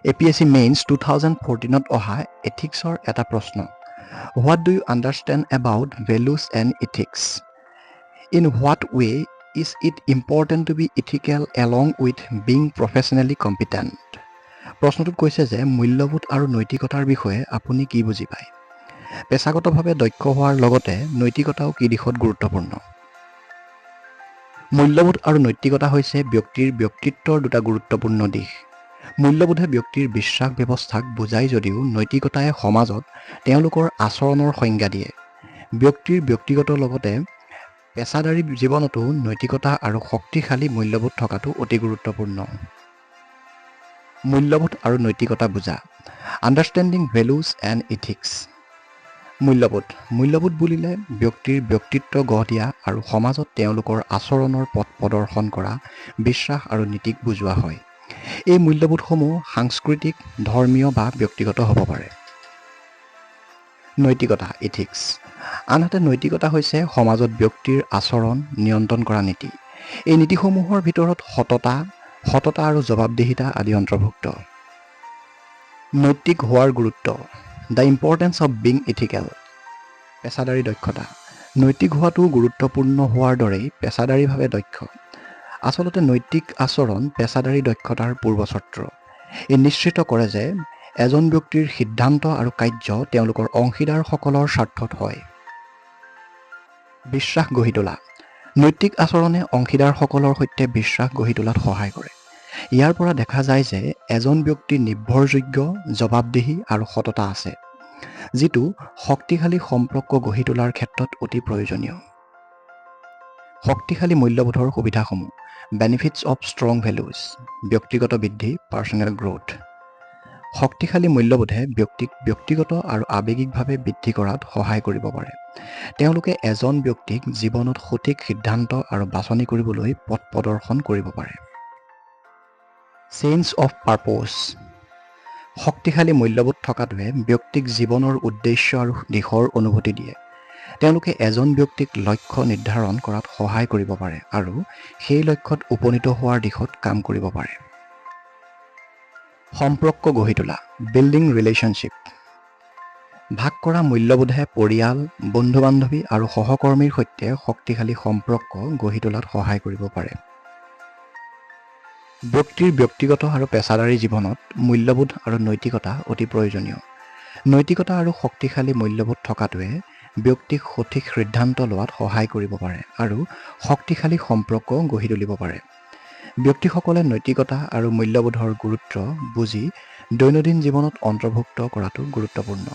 APSC mains 2014ত অহা এথিক্সৰ এটা প্ৰশ্ন। What do you understand about values and ethics? In what way is it important to be ethical along with being professionally competent? প্ৰশ্নটোত কৈছে যে মূল্যবোধ আৰু নৈতিকতাৰ বিষয়ে আপুনি কি বুজি পায়? পেছাগতভাৱে দক্ষ হোৱাৰ লগতে নৈতিকতাও কি দিশত গুৰুত্বপূৰ্ণ? মূল্যবোধ আৰু নৈতিকতা হৈছে ব্যক্তিৰ ব্যক্তিত্বৰ দুটা গুৰুত্বপূৰ্ণ দিশ। মূল্যবোধে ব্যক্তিৰ বিশ্বাস ব্যৱস্থাক বুজায় যদিও নৈতিকতাই সমাজত তেওঁলোকৰ আচৰণৰ সংজ্ঞা দিয়ে। ব্যক্তিৰ ব্যক্তিগত লগতে পেছাদাৰী জীৱনতো নৈতিকতা আৰু শক্তিশালী মূল্যবোধ থকাটো অতি গুৰুত্বপূৰ্ণ। মূল্যবোধ আৰু নৈতিকতা বুজা, আণ্ডাৰষ্টেণ্ডিং ভেলুজ এণ্ড ইথিক্স। মূল্যবোধ। মূল্যবোধ বুলিলে ব্যক্তিৰ ব্যক্তিত্ব গঢ় দিয়া আৰু সমাজত তেওঁলোকৰ আচৰণৰ পথ প্ৰদৰ্শন কৰা বিশ্বাস আৰু নীতিক বুজোৱা হয়। এই মূল্যবোধসমূহ সাংস্কৃতিক, ধৰ্মীয় বা ব্যক্তিগত হ'ব পাৰে। নৈতিকতা, ইথিক্স। আনহাতে নৈতিকতা হৈছে সমাজত ব্যক্তিৰ আচৰণ নিয়ন্ত্ৰণ কৰা নীতি। এই নীতিসমূহৰ ভিতৰত সততা আৰু জবাবদিহিতা আদি অন্তৰ্ভুক্ত। নৈতিক হোৱাৰ গুৰুত্ব, the importance of being ethical. পেছাদাৰী দক্ষতা। নৈতিক হোৱাটো গুৰুত্বপূৰ্ণ হোৱাৰ দৰেই পেছাদাৰীভাৱে দক্ষ। আচলতে নৈতিক আচৰণ পেছাদাৰী দক্ষতাৰ পূৰ্বচৰ্ত। ই নিশ্চিত কৰে যে এজন ব্যক্তিৰ সিদ্ধান্ত আৰু কাৰ্য তেওঁলোকৰ অংশীদাৰসকলৰ স্বাৰ্থত হয়। বিশ্বাস গঢ়ি তোলা। নৈতিক আচৰণে অংশীদাৰসকলৰ সৈতে বিশ্বাস গঢ়ি তোলাত সহায় কৰে। ইয়াৰ পৰা দেখা যায় যে এজন ব্যক্তি নিৰ্ভৰযোগ্য, জবাবদিহি আৰু সততা আছে, যিটো শক্তিশালী সম্পৰ্ক গঢ়ি তোলাৰ ক্ষেত্ৰত অতি প্ৰয়োজনীয়। শক্তিশালী মূল্যবোধৰ সুবিধাসমূহ, বেনিফিটছ অফ ষ্ট্ৰং ভেলুজ। ব্যক্তিগত বৃদ্ধি, পাৰ্চনেল গ্ৰ'থ। শক্তিশালী মূল্যবোধে ব্যক্তিক ব্যক্তিগত আৰু আৱেগিকভাৱে বৃদ্ধি কৰাত সহায় কৰিব পাৰে। তেওঁলোকে এজন ব্যক্তিক জীৱনত সঠিক সিদ্ধান্ত আৰু বাছনি কৰিবলৈ পথ প্ৰদৰ্শন কৰিব পাৰে। Change of purpose. শক্তিশালী মূল্যবোধ থকাটোৱে ব্যক্তিক জীৱনৰ উদ্দেশ্য আৰু দিশৰ অনুভূতি দিয়ে। তেওঁলোকে এজন ব্যক্তিক লক্ষ্য নিৰ্ধাৰণ কৰাত সহায় কৰিব পাৰে আৰু সেই লক্ষ্যত উপনীত হোৱাৰ দিশত কাম কৰিব পাৰে। সম্পৰ্ক গঢ়ি তোলা, বিল্ডিং ৰিলেশ্যনশ্বিপ। ভাগ কৰা মূল্যবোধে পৰিয়াল, বন্ধু বান্ধৱী আৰু সহকৰ্মীৰ সৈতে শক্তিশালী সম্পৰ্ক গঢ়ি তোলাত সহায় কৰিব পাৰে। ব্যক্তিৰ ব্যক্তিগত আৰু পেছাদাৰী জীৱনত মূল্যবোধ আৰু নৈতিকতা অতি প্ৰয়োজনীয়। নৈতিকতা আৰু শক্তিশালী মূল্যবোধ থকাটোৱে ব্যক্তিক সঠিক সিদ্ধান্ত লোৱাত সহায় কৰিব পাৰে আৰু শক্তিশালী সম্পৰ্ক গঢ়ি তুলিব পাৰে। ব্যক্তিসকলে নৈতিকতা আৰু মূল্যবোধৰ গুৰুত্ব বুজি দৈনন্দিন জীৱনত অন্তৰ্ভুক্ত কৰাটো গুৰুত্বপূৰ্ণ।